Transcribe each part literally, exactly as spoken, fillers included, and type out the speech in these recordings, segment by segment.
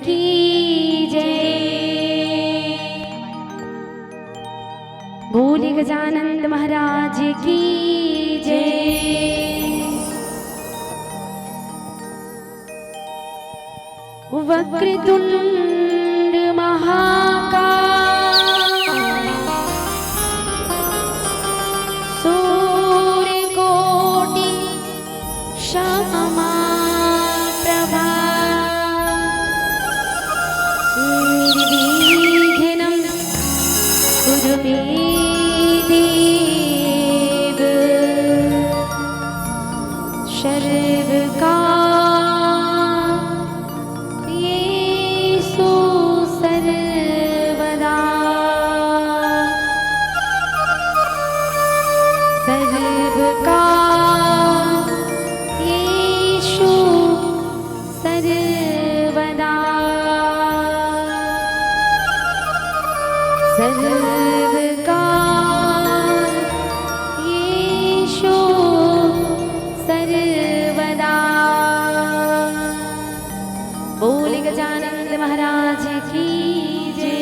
की जय। बोले गजानंद महाराज की जय। वक्रतुंड महाकाय सूर्यकोटि क्षमा प्रभा। निर्विघ्नं कुरु मे देव सर्वकार्येषु सर्वदा। सर्वकार्येषु सर्वदा। सर्वकार्येषु सर्वदा। बोले गजानंद महाराज की जय।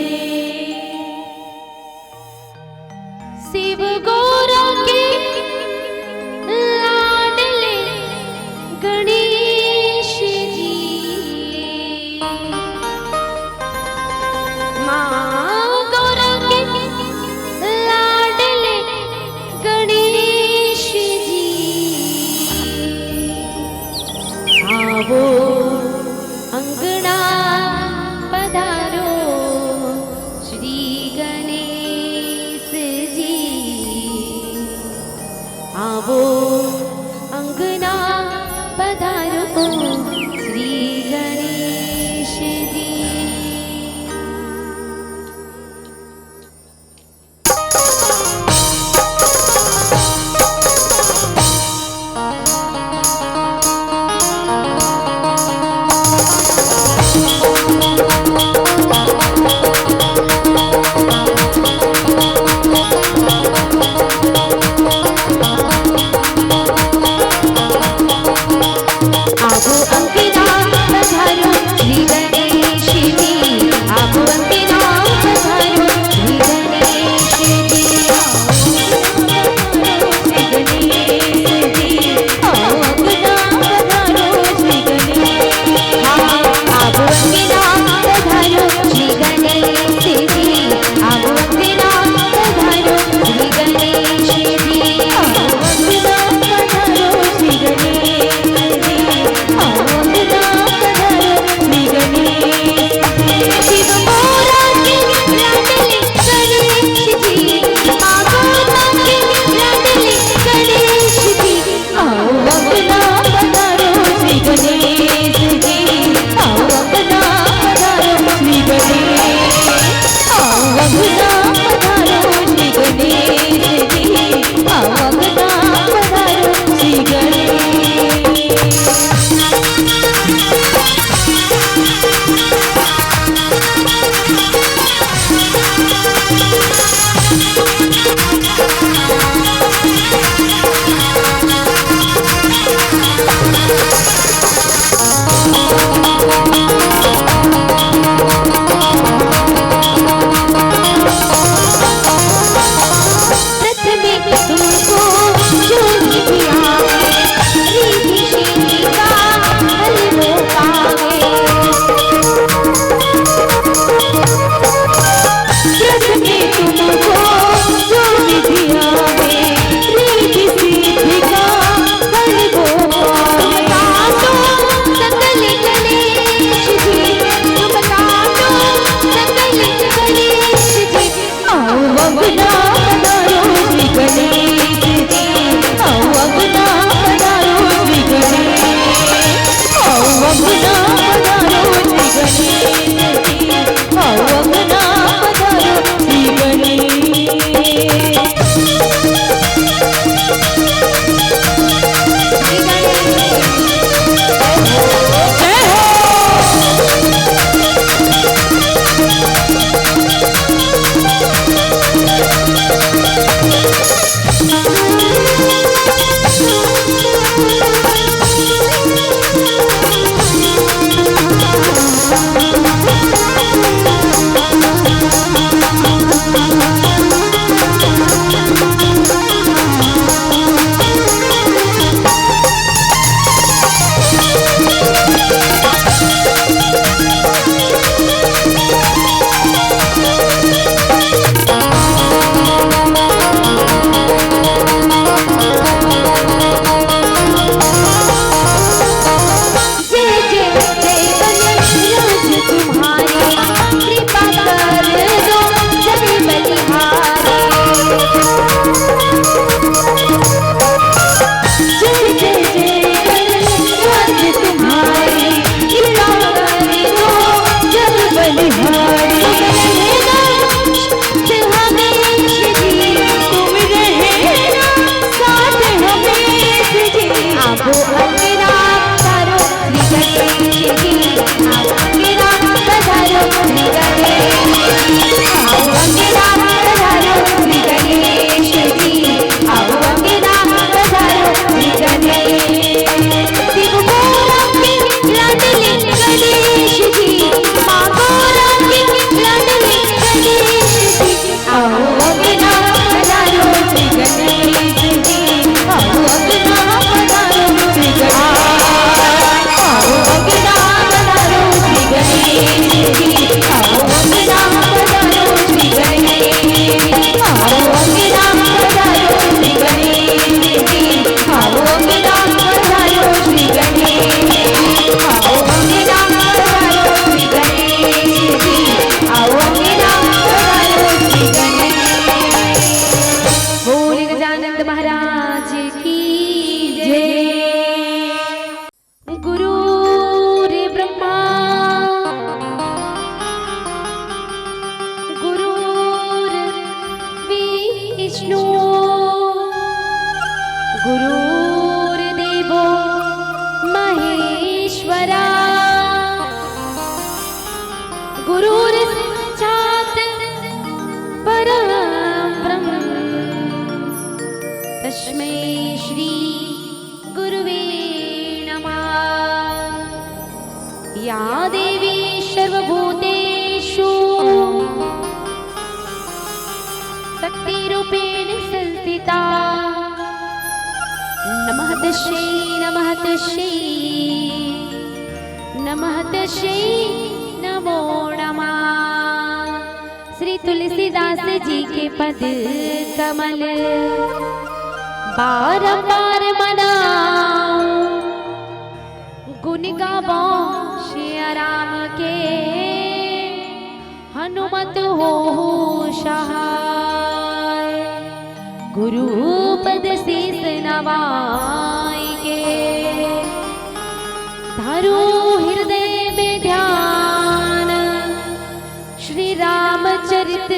शिव गौरा के लाडले गणेश जी, माँ गौरा के लाडले गणेश जी, आवो अंगना पधारो तुम रहना साथ हमें जी। आबो अंगना पधारो श्री गणेश जी, आबो अंगना पधारो श्री गणेश। आबो अंगना पधारो श्री गणेश जी, आबो अंगना पधारो श्री गणेश। शिव भोला के लाडले गणेश जी, माँ भोला के लाडले गणेश जी। आओ अंगना पधारो श्री गणेश जी, आओ अंगना पधारो श्री गणेश। आओ अंगना पधारो श्री गणेश जी, आओ अंगना पधारो श्री गणेश। आओ अंगना पधारो श्री गणेश जी, आओ अंगना पधारो श्री गणेश। आओ अंगना पधारो श्री गणेश जी, आओ अंगना पधारो श्री गणेश। बोल गजानंद महाराज की जय। गुरुर्ब्रह्मा गुरुर्विष्णु गुरुर्देवो महेश्वरा। गुरुर्साक्षात् परं ब्रह्म तस्मै श्री गुरुवे नमः। या देवी सर्वभूतेषु शक्तिरूपेण संस्थिता। नमः तस्यै, नमः तस्यै, नमः तस्यै, नमो नमः। श्री तुलसीदास जी के पद कमल बारंबार मनाओ, गुण गावो सिया राम के, हनुमत होहु सहाय। गुरु पद शीस नवाई के, धरु हृदय में ध्यान। श्री रामचरित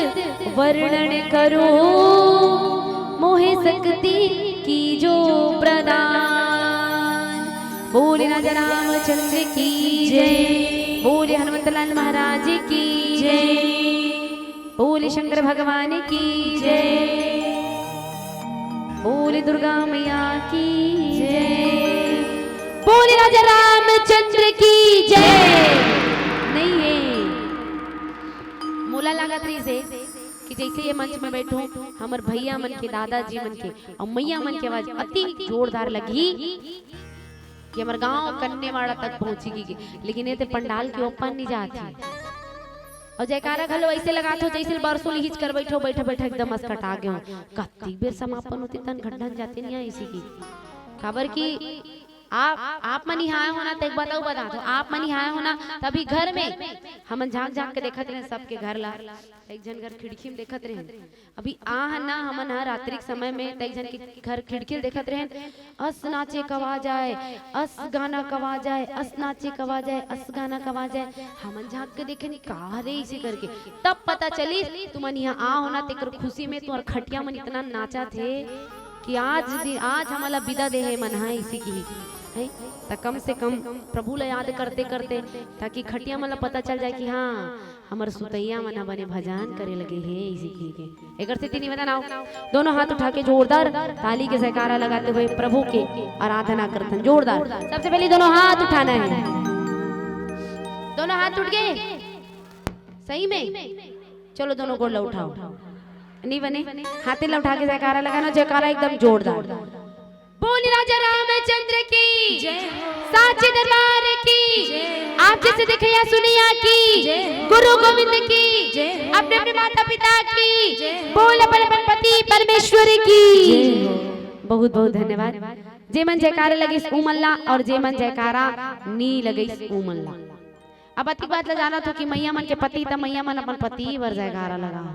वर्णन करो, मोहे शक्ति कीजो प्रदान। बोले राजा रामचंद्र की जय, बोले हनुमंतलाल महाराज की जय, बोले शंकर भगवान की जय, बोले दुर्गा मैया की जय, बोले राजा रामचंद्र की जय। नहीं है, मोला लागत रहिस हे कि जइसे ये मंच में बैठूं, हमर भैया मन के, दादाजी मन के अउ मैया मन के आवाज अति जोरदार लगही कि हमर गांव कन्नेवाड़ा तक पहुंची गी। लेकिन ये ते पंडाल के ऊपर नहीं जात हे। अउ जयकारा घलो अइसे लगात हो, जइसे बरसों लिहिच कर बैठो, बैठा बैठा एकदम असकटा गे हो। कत्ती बेर समापन होती, तन घड्ढन जाते नहीं आइसी की। काबर कि आप, आप मन इहाँ आए हो ना, त एक बात अउ बता दो, आप मन इहाँ आए हो ना, तभी घर में हमन झांक झांक के देखत रहेन सबके घर ला, एक झन घर खिड़की में देखत रहेन। अभी आ ह ना, हमन ह रात्रि के समय में त एक झन के घर खिड़की ल देखत रहेन, अस नाचे के आवाज आए, अस गाना के आवाज आए, अस नाचे के आवाज आए, अस गाना के आवाज आए। हमन झांक के देखेन, का हरे इसे करके, तब पता चलिस तुमन इहाँ आ हो ना, तेकर खुशी में तुंहर खटिया मन इतना नाचत हे। कि आज दिन, आज हमन ला बिदा दे हे मन ह, इसी की, है? त कम से कम प्रभु ला याद करते करते, ताकि खटिया मन ला पता चल जाए कि हाँ, हमर सुतैया मन ह बने भजन करे लगे हे, इसी की के। एकर सेती निवेदन, आओ, दोनों हाथ उठा के जोरदार ताली के जयकारा लगाते हुए प्रभु के आराधना करथन। जोरदार, सबसे पहले दोनों हाथ उठाना है। दोनों हाथ उठ गए? सही में? चलो, दोनों गोड़ ला उठाओ। नहीं बने? हाथे ला उठा के जयकारा लगाना, जयकारा एकदम जोरदार। बोल राजा रामचंद्र की, साचे दरबार की, आप जैसे देखैया सुनैया की, गुरु गोविंद की, अपने अपने माता पिता की, बोल अपन अपन पति परमेश्वर की। बहुत बहुत धन्यवाद। जे मन जयकारा लगिस उमन ला, और जे मन जयकारा नी लगिस उमन ला। अब अतिक बात ला जानत हो कि मैया मन के पति, त मैया मन अपन पति बर जयकारा लगाहो।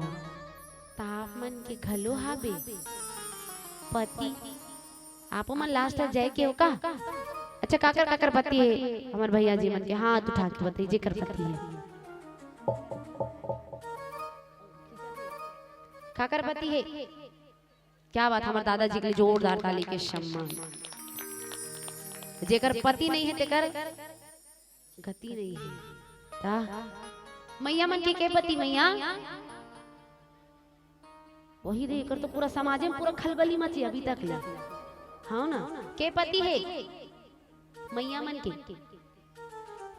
त आप मन के घलो हाबे पति, आपो मन लास्ट तक जाए के हो का? अच्छा, काकर काकर पति हे हमर भैया जी मन के? हाथ उठा के बताई, जेकर पति हे। काकर पति हे? क्या बात, हमर दादाजी के लिए जोरदार ताली के सम्मान। जेकर पति नहीं है, तेकर गति नहीं है। ता मैया मन के, के पति मैया? वही दे, एकर तो पूरा समाजे में पूरा खलबली मची अभी तक ले। हाँ ना? के पति हे? मैया मन के।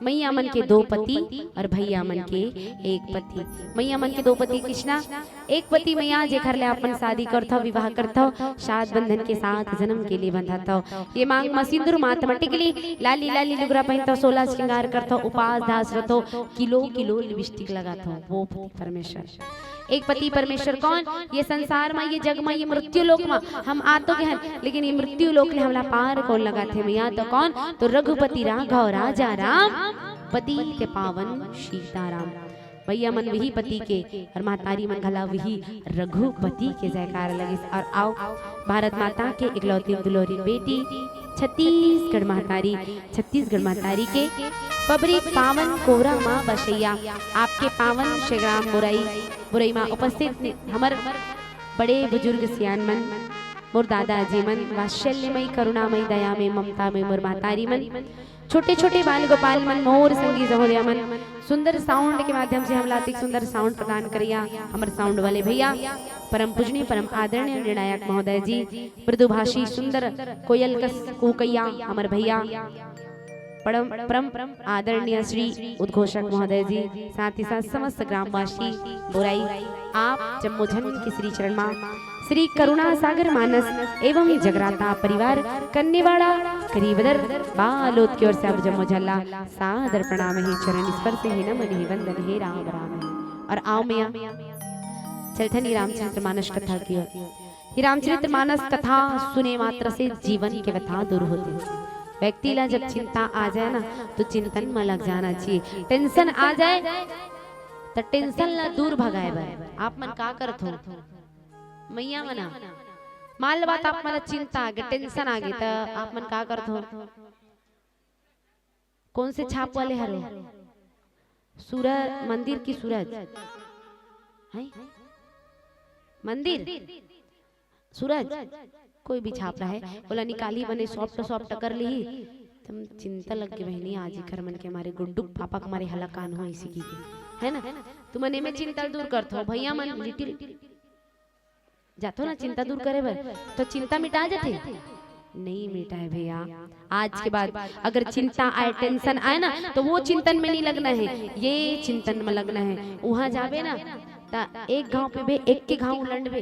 मैया मन के दो पति और भैया मन के एक पति। मैया मन के दो पति किसना? एक पति मैया, जेकर ले अपन शादी करथव, विवाह करथव, सात बंधन के साथ जन्म के लिए बंधाथव। ये मांग म सिंदूर, माथ म टिकली, लाली लाली लुगरा पहिनथव, सोलह श्रृंगार करथव, उपास धास रथव, किलो किलो लिपस्टिक लगाथव, वो पति परमेश्वर। एक पति परमेश्वर कौन? ये संसार म, ये जग म, ये मृत्यु लोक म हम आ तो गे हन, लेकिन ये मृत्यु लोक ले हमला पार कौन लगाथे मैया? तो कौन? तो रघुपति राघव राजा राम, पतित पावन सीताराम। भैया मन विही पति के और महतारी मन घला विही रघुपति के जयकार लगिस। और आओ, भारत माता के इकलौती दुलौरी बेटी, छत्तीसगढ़ महतारी, छत्तीसगढ़ महतारी के पबरी पावन कोरा माँ बसैया, आपके पावन श्री ग्राम मुरई, मुरई माँ उपस्थित हमर बड़े बुजुर्ग सियान मन, मोर दादाजी मन, वात्सल्यमयी, करुणामयी, दयामयी, ममतामयी मोर महतारी मन, छोटे-छोटे बाल गोपाल मन, मोर संगी सहोदया मन, सुंदर sound के माध्यम से हमला अतिक सुंदर sound प्रदान करइया हमर sound वाले भैया, परम पूजनीय, परम आदरणीय निर्णायक महोदय जी, मृदुभाषी सुंदर कोयल कस कुहकइया हमर भैया, परम, परम आदरणीय श्री उद्घोषक महोदय जी, साथ ही साथ समस्त ग्रामवासी बोरई, आप जम्मो झन के श्री चरण मा श्री करुणा सागर मानस एवं जगराता परिवार कन्नेवाड़ा करीबदर बालोद की ओर से आप जम्मो झन ला सादर प्रणाम हे, चरण स्पर्श हे, नमन हे, वंदन हे, राम राम हे। और आओ मैया, चलथन ही रामचरित मानस कथा की ओर। ये रामचरित मानस कथा सुने मात्र से जीवन के व्यथा दूर होथे। व्यक्ति ला जब चिंता आ जाए ना, तो चिंतन में लग जाना चाहिए। Tension आ जाए, तो tension ला दूर भगाए बर आप मन का करथो? मैया मना, मान लो बात, आप मन ला चिंता आगे, tension आगे, तो आप मन का करथो? कौन से छाप वाले हरो? सूरज, मंदिर की सूरज? हैं? मंदिर? सूरज? कोई भी छाप रहे, ओला निकाली बने soft soft कर ली। तुम चिंता लग के बहनी, आज ही घर मन के हमारे गुड्डू पापा के हमारे हलाकान हो इसी की, है ना? तुमन एमे चिंता दूर करथो, भैया मन little जाथो ना चिंता दूर करे बर, तो चिंता मिटा जाथे? नहीं मिटाए भैया। आज के बाद अगर चिंता आए, tension आए ना, तो वो चिंतन में नहीं लगना है, ये चिंतन में लगना है। वहां जाबे ना, त एक घाव पीबे, एक के घाव उलंडबे,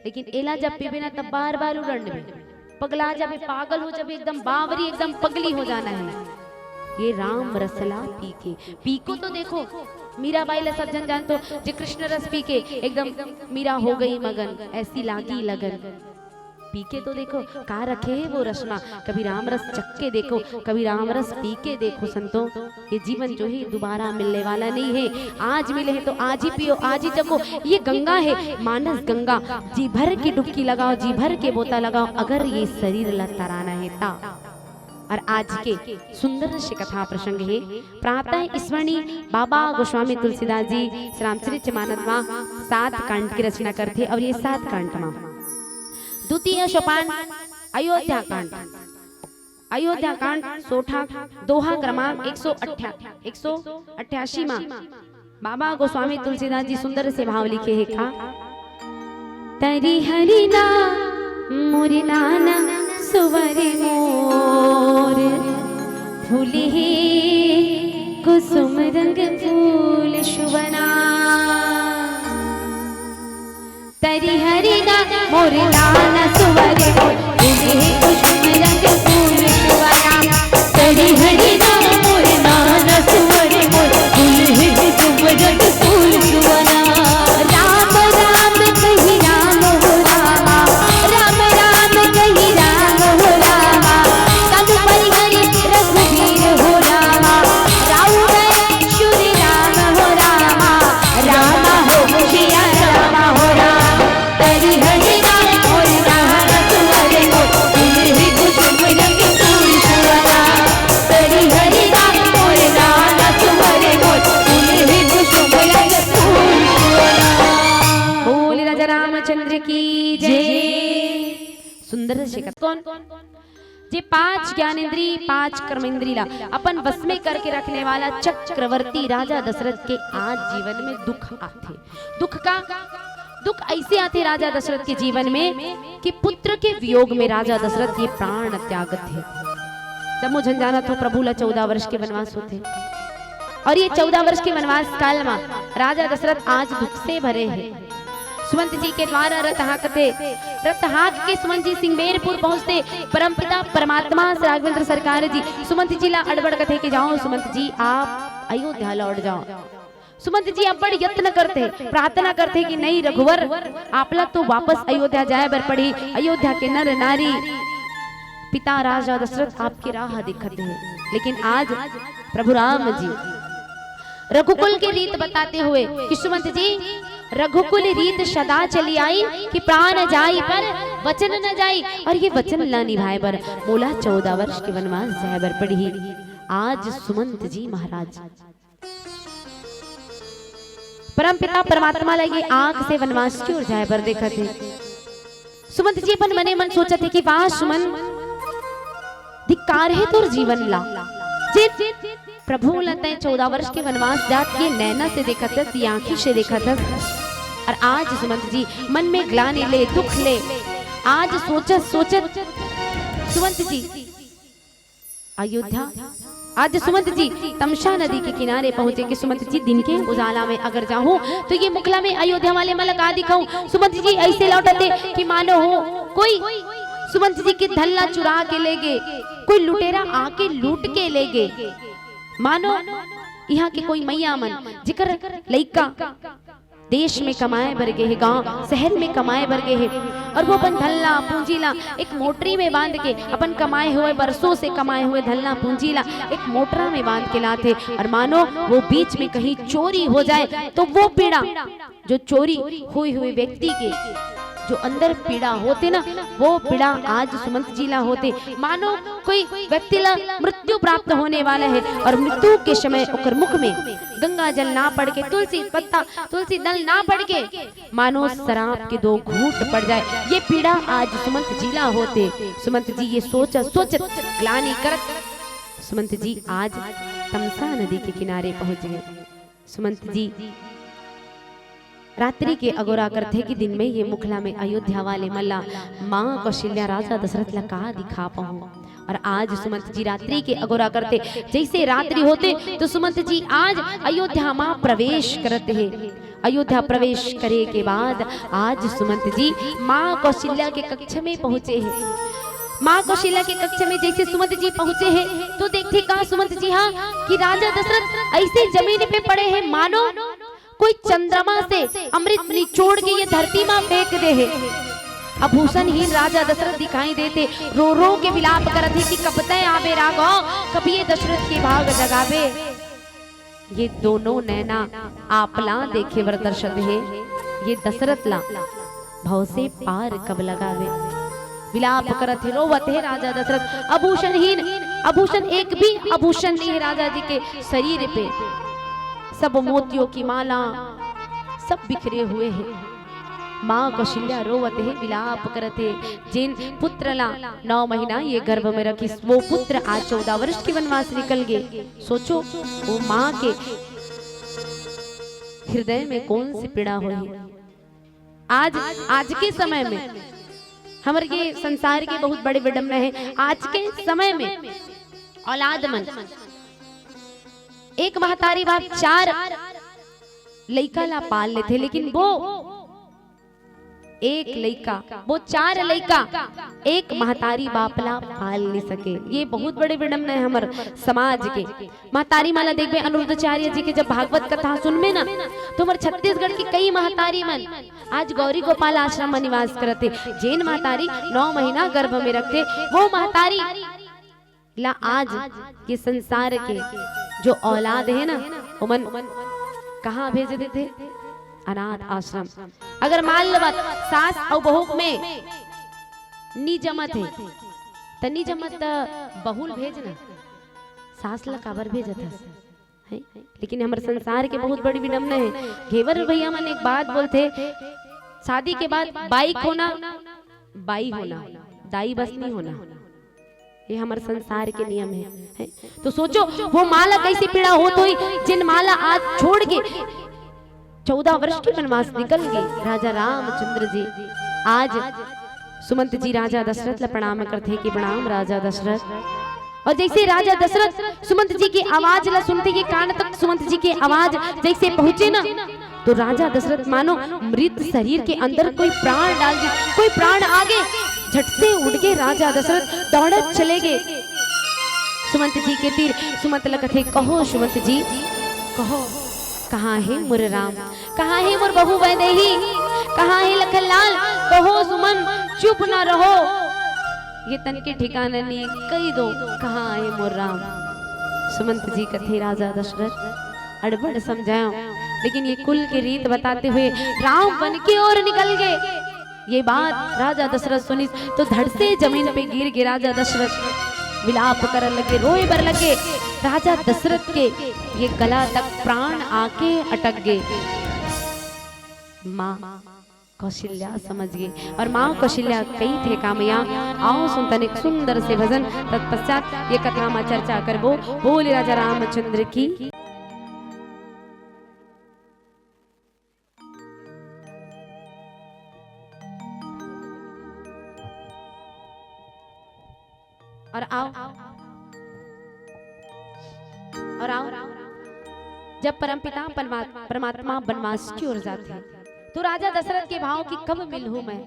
लेकिन एला जब पीबे ना, तब बार बार उलंडबे, पगला जाबे, पागल हो जाबे, एकदम बावरी, एकदम पगली हो जाना है। ये राम रसला पी के, पी को तो देखो, मीराबाई ला सब झन जानथो, जे कृष्ण रस पी के एकदम मीरा हो गई मगन, ऐसी लागी लगन। पी के तो देखो, का रखे हे वो रस मा, कभी राम रस चख के देखो, कभी राम रस पी के देखो संतो। ये जीवन जो है दोबारा मिलने वाला नहीं है, आज मिले हैं तो आज ही पियो, आज ही चखो। ये गंगा है, मानस गंगा, जी भर की डुबकी लगाओ, जी भर के बोता लगाओ, अगर ये शरीर ला तराना है ता। और आज के सुंदर से कथा प्रसंग हे प्रातः स्मरणीय बाबा गोस्वामी तुलसीदास जी श्री रामचरित मानस मा सात कांड की रचना करथे और ये सात कांड मा द्वितीय सोपान अयोध्या कांड, अयोध्या कांड सोठा दोहा क्रमांक एक सौ अट्ठा-, एक सौ अट्ठासी मा बाबा गोस्वामी तुलसीदास जी सुंदर से भाव लिखे हे का। तरी हरि ना मोर नाना सुवर मोर, फूल हे कुसुम रंग फूल सुवना। तरी हरि ना मोर नाना सुवर मोर, फूल हे कुसुम रंग फूल सुवना। तरी हरि ना मोर नाना सुवर मोर, फूल हे कुसुम रंग फूल सुवना। राम राम कहि राम हो रामा, राम राम कहि राम हो रामा। तनु परिहरि रघुबीर हो रामा, राउ गए श्री राम हो रामा, रामा हो सिया रामा हो रामा। तरी हरि ना मोर सुंदर से कथे कौन? जे पांच ज्ञानेंद्री, पांच कर्मेंद्री ला अपन वश में करके रखने वाला चक्रवर्ती राजा दशरथ के आज जीवन में दुख आथे। दुख का, दुख ऐसे आथे राजा दशरथ के जीवन में कि पुत्र के वियोग में राजा दशरथ ये प्राण त्यागथे। समूह झन जानत हो, प्रभु ला चौदह वर्ष के वनवास होथे और ये चौदह वर्ष के वनवास काल मा राजा दशरथ आज दुख से भरे हे। सुमंत जी के द्वारा रथ हाँकथे। रथ हाँक के सुमंत जी सिंगबेरपुर पहुंचथे। परमपिता परमात्मा श्री राघवेंद्र सरकार जी सुमंत जी ला अड़बड़ कथे कि जाओ सुमंत जी, आप अयोध्या लौट जाओ। सुमंत जी अब्बड़ यत्न करथे, प्रार्थना करथे कि नहीं रघुवर, आपला तो वापस अयोध्या जाए बर पड़ही। अयोध्या के नर नारी, पिता राजा दशरथ आपके राह देखत हे। लेकिन आज प्रभु राम जी रघुकुल के रीत बताते हुए कि सुमंत जी, रघुकुल रीत सदा चली आई कि प्राण जाई पर वचन न जाई, और ये वचन ला निभाए बर मोला चौदह वर्ष के वनवास जाए बर पड़ही। आज सुमंत जी महाराज परमपिता परमात्मा ला ये आंख से वनवास की ओर जाए बर देखत हे। सुमंत जी अपन मने मन सोचत हे कि वाह सुमन, धिक्कार हे तोर जीवन ला, जे प्रभु ला तैं चौदह वर्ष के वनवास जात ये नैना से देखत हस, ये आंखी से देखत हस, और आज सुमंत जी मन में ग्लानि ले, दुख ले, आज सोचत सोचत सुमंत जी अयोध्या, आज सुमंत जी तमसा नदी के किनारे पहुंचे कि सुमंत जी, दिन के उजाला में अगर जाहूं तो ये मुखला में अयोध्या वाले मन ला का दिखाऊं। सुमंत जी ऐसे लौटत हे कि मानो हो कोई सुमंत जी के धन ला चुरा के ले गे, कोई लुटेरा आके लूट के ले गे। मानो इहां के कोई मइया मन जेकर लइका देश में कमाए बर गे हे, गांव शहर में कमाए बर गे हे, और वो अपन धन ला पूंजी ला एक मोटरी में बांध के, अपन कमाए हुए, बरसों से कमाए हुए धन ला पूंजी ला एक मोटरा में बांध के लाथे, और मानो वो बीच में कहीं चोरी हो जाए तो वो पीड़ा, जो चोरी हुई हुए व्यक्ति के जो अंदर पीड़ा होथे ना, वो पीड़ा आज सुमंत जी ला होथे। मानो कोई व्यक्ति ला मृत्यु प्राप्त होने वाला हे और मृत्यु के समय ओकर मुख में गंगा जल ना पड़ के, तुलसी पत्ता, तुलसी दल ना पड़ के, मानो शराब के दो घूंट पड़ जाए, ये पीड़ा आज सुमंत जी ला होथे। सुमंत जी ये सोचत सोचत ग्लानि करत सुमंत जी आज तमसा नदी के किनारे पहुंच गे। सुमंत जी रात्रि के अगोरा करथे कि दिन में ये मुखला में अयोध्या वाले मन ला माँ कौशल्या राजा दशरथ ला का दिखा पाहूं। और आज सुमंत जी रात्रि के अगोरा करथे, जैसे रात्रि होथे तो सुमंत जी आज अयोध्या मा प्रवेश करत हे। अयोध्या प्रवेश करे के बाद आज सुमंत जी माँ कौशल्या के कक्ष में पहुंचे हे। माँ कौशल्या के कक्ष में जैसे सुमंत जी पहुंचे हे तो देखथे का सुमंत जी, हाँ, कि राजा दशरथ ऐसे जमीन पे पड़े हे मानो कोई चंद्रमा से अमृत निचोड़ के ये धरती मा फेंक दे हे। आभूषणहीन राजा दशरथ दिखाई देथे, रो रो के विलाप करत हे कि कब तैं आबे राघव, कब ये दशरथ के भाग जगाबे। ये दोनों नैना आपला देखे बर तरसत हे, ये दशरथ ला भव से पार कब लगाबे। विलाप करत हे, रोवत हे राजा दशरथ। आभूषणहीन, आभूषण एक भी आभूषण नहीं है राजा जी के शरीर पे, सब मोतियों की माला, सब बिखरे हुए हैं। माँ कौशल्या रोवत हे, विलाप करत हे, जेन पुत्र ला नौ महीना ये गर्भ में रखिस, वो पुत्र आज चौदह वर्ष के वनवास निकल गे। सोचो, वो माँ के हृदय में कौन सी पीड़ा होही। आज, आज के समय में, हमर ये संसार के बहुत बड़े विडम्बना हे, आज के समय में औलाद मन, एक महतारी बाप चार लइका ला पाल लेथे, लेकिन वो एक लइका, वो चार लइका एक महतारी बाप ला पाल नहीं सके। ये बहुत बड़े विडम्बना हे हमर समाज के। महतारी मन ला देखबे, अनिरुद्धाचार्य जी के जब भागवत कथा सुनबे ना, तो हमर छत्तीसगढ़ के कई महतारी मन आज गौरी गोपाल आश्रम में निवास करत हे। जेन महतारी नौ महीना गर्भ में रखथे, वो महतारी ला आज ये संसार के जो औलाद हे ना, ओमन कहाँ भेज देथे? अनाथ आश्रम। अगर मान लो बात, सास अउ बहू में नी जमत हे, त नी जमत त बहू ल भेज ना, सास ला काबर भेजत हस? हैं? लेकिन हमर संसार के बहुत बड़ी विडम्बना हे। घेवर भैया मन एक बात बोलथे, शादी के बाद बाइक होना, बाई होना, दाई बस नहीं होना, ये हमर संसार के नियम हे, हे? तो सोचो, वो माँ ला कैसे पीड़ा होत होही, जिन माँ ला आज छोड़ के चौदह वर्ष के वनवास निकल गे राजा रामचंद्र जी। आज सुमंत जी राजा दशरथ ला प्रणाम करथे कि प्रणाम राजा दशरथ। और जैसे राजा दशरथ सुमंत जी के आवाज ला सुनथे, ये कान तक सुमंत जी के आवाज जैसे पहुंचे ना, तो राजा दशरथ मानो मृत शरीर के अंदर कोई प्राण डाल दे, कोई प्राण आगे, झट से उठ के राजा दशरथ दौड़त चले गे सुमंत जी के तीर। सुमंत ला कथे, "कहो सुमंत जी, कहो, कहाँ हे मोर राम, कहाँ हे मोर बहू वैदेही, कहाँ हे लखन लाल? कहो सुमन, चुप ना रहो, ये तन के ठिकाना नहीं, कही दो, कहाँ हे मोर राम?" सुमंत जी कथे, "राजा दशरथ, अड़बड़ समझायो, लेकिन ये कुल के रीत बताते हुए राम वन की ओर निकल गे।" ये बात राजा दशरथ सुनिस तो धड़ से जमीन पे गिर गे राजा दशरथ, विलाप करन लगे, रोए बर लगे। राजा दशरथ के ये गला तक प्राण आके अटक गे। माँ कौशल्या समझ गे और माँ कौशल्या कहिथे, "का मैया, आओ सुन तनिक सुंदर से भजन, तत्पश्चात ये कथा मा चर्चा करबो।" बोल राजा रामचंद्र की। और आओ, और आओ, जब परमपिता परमा-, परमात्मा बनवास की ओर जाथे, तो राजा दशरथ के भाव कि कब मिलहूं मैं,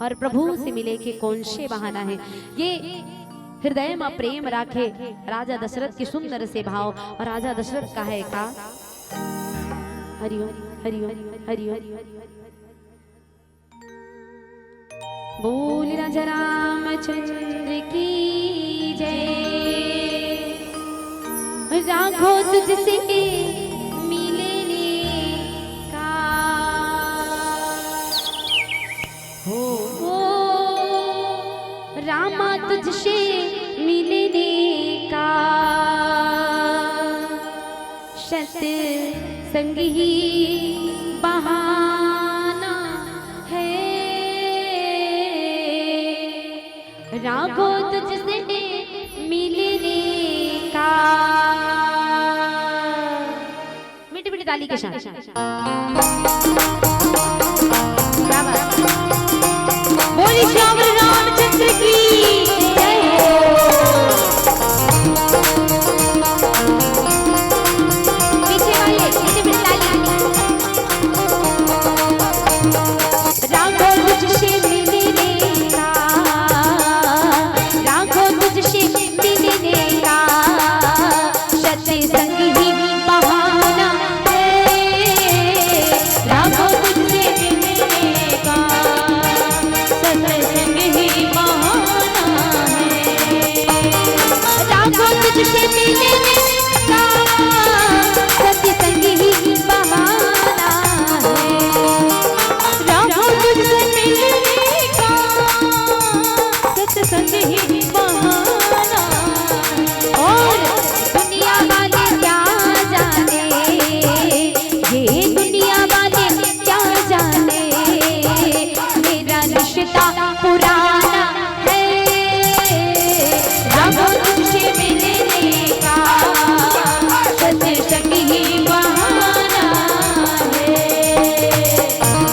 और प्रभु से मिले के कौन से बहाना हे। ये हृदय मा प्रेम राखे राजा दशरथ के सुंदर से भाव। और राजा दशरथ कहे का, हरिओम, हरिओम, हरिओम। बोल राजा रामचंद्र की जय। राघो तुझसे मिलने का, हो, हो, रामा तुझसे मिलने का सत्संग ही बहाना है। राघो तुझसे मिलने का।" मीठी मीठी ताली के साथ। क्या बात। बोलिए सियावर रामचंद्र की जय हो। पीछे वाले, पीछे वाले ताली। राघो तुझसे मिलने का, राघो तुझसे मिलने का सत्संग ही बहाना है। राघो तुझसे मिलने का सत्संग ही बहाना है। राघो तुझसे मिलने का सत्संग ही बहाना है। राघो तुझसे मिलने का सत्संग ही बहाना। और दुनिया वाले क्या जाने, ये दुनिया वाले क्या जाने, मेरा रिश्ता पुराना है। राघो तुझसे मिलने का सत्संग ही बहाना है।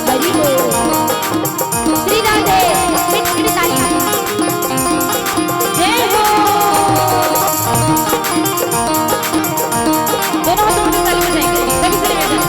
हरि बोल। श्री राधे। मीठी मीठी ताली। जय हो। दोनों हाथों में ताली बजाएंगे। सभी celebrate।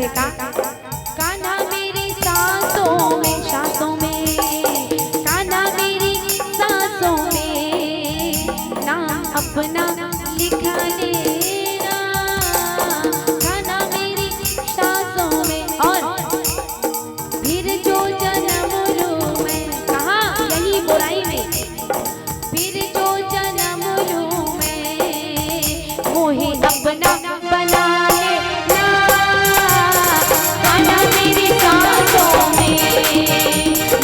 हे का? कान्हा मेरी सांसों में, सांसों में, कान्हा मेरी सांसों में, नाम अपना लिखा लेना। कान्हा मेरी सांसों में, और फिर जो जन्म लूं मैं, कहाँ? यही बोराई में। फिर जो जन्म लूं मैं, मोहे अपना बना लेना। कान्हा मेरी सांसों में,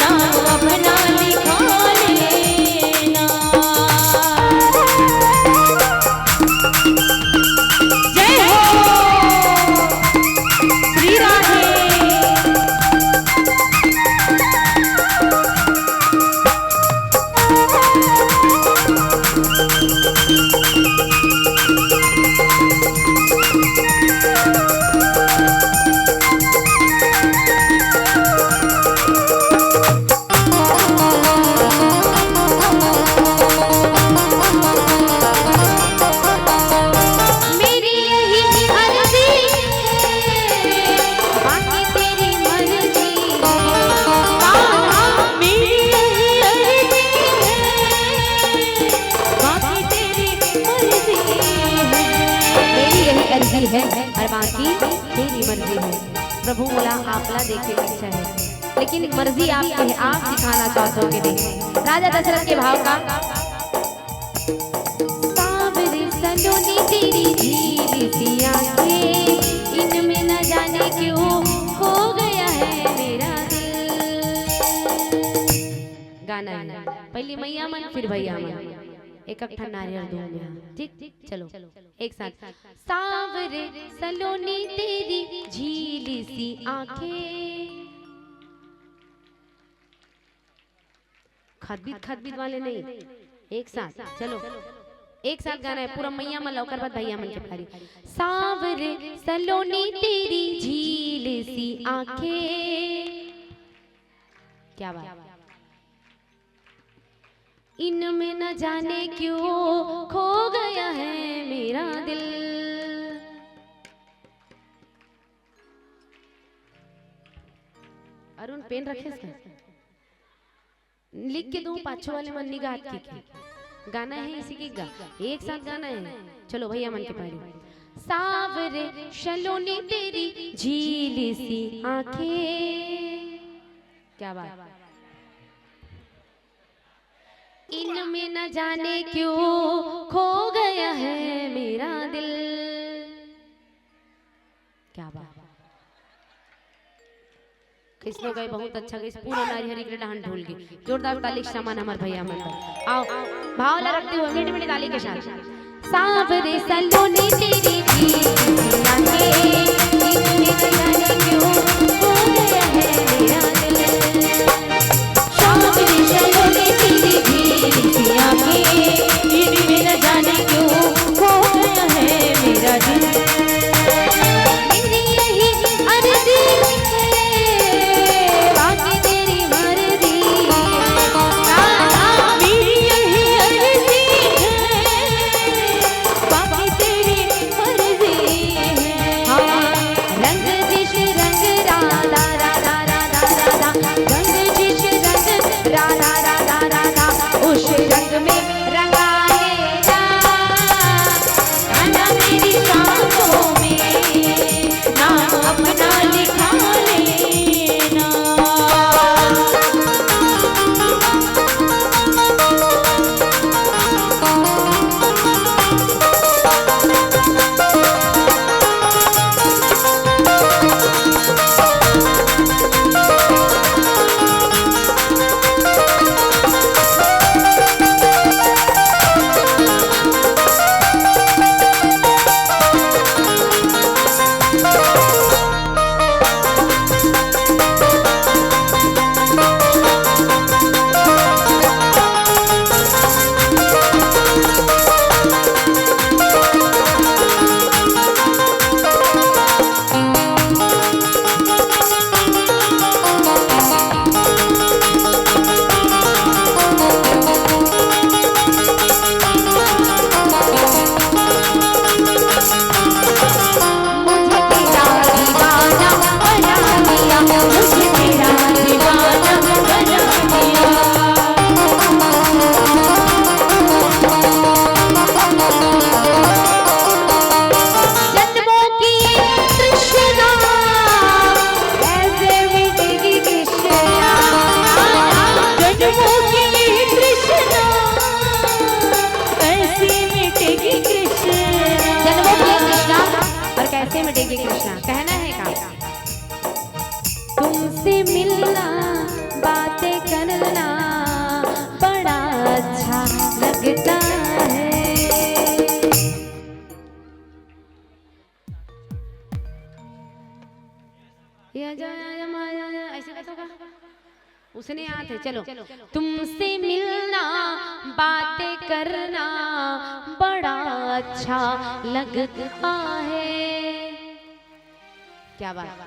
नाम अपना लिखा लेना। जय हो श्री राधे। मेरी यही अर्जी है, बाकी तेरी मर्जी है। हाँ, हाँ, मेरी यही अर्जी है, बाकी तेरी मर्जी है। मेरी यही अर्जी है और बाकी तेरी मर्जी है। प्रभु मोला आपला देखे के इच्छा है, लेकिन मर्जी आपके है, आप दिखाना चाहत हो के नहीं। राजा दशरथ के भाव का। सांवरे सलोनी तेरी झील सी आंखें, इनमें न जाने क्यों खो गया है मेरा दिल। गाना है, पहली मैया मन, फिर भैया मन। एक एक ठन नारियल दूं मैं, ठीक? चलो, एक साथ। सांवरे सलोनी तेरी झील सी आंखें। खदबीत खदबीत वाले नहीं, एक साथ चलो, एक साथ गाना है पूरा मैया मन ला, ओकर बाद भैया मन के पारी। सांवरे सलोनी तेरी झील सी आंखें, क्या बात। इनमें न जाने क्यों खो गया है मेरा दिल। अरुण, पेन रखे इसका? लिख के दूं, पाछू वाले मन निगाहत के, के। गाना है इसी की गा, एक साथ गाना है। चलो भैया मन के पारी। सांवरे सलोनी तेरी झील सी आंखें। क्या बात। इनमें न जाने क्यों खो गया है मेरा दिल। क्या बात। कइसनो गए, बहुत अच्छा गइस, पूरा नारी हरी के डहान ढूल गई। जोरदार ताली के समान हमर भैया मन बर। आओ, भाव ला रखते हुए मीठी मीठी ताली के साथ। सांवरे सलोनी तेरी झील सी आंखें, इनमें न जाने क्यों खो गया है मेरा दिल। सांवरे सलोनी तेरी झील सी आंखें, इनमें न जाने क्यों खो गया है मेरा दिल। मेरी यही अर्जी है, बाकी तेरी मर्जी। मेरी यही अर्जी है, बाकी तेरी मर्जी है। हाँ, उसने याद है। चलो, तुमसे मिलना, बातें करना बड़ा अच्छा लगता है। क्या बात।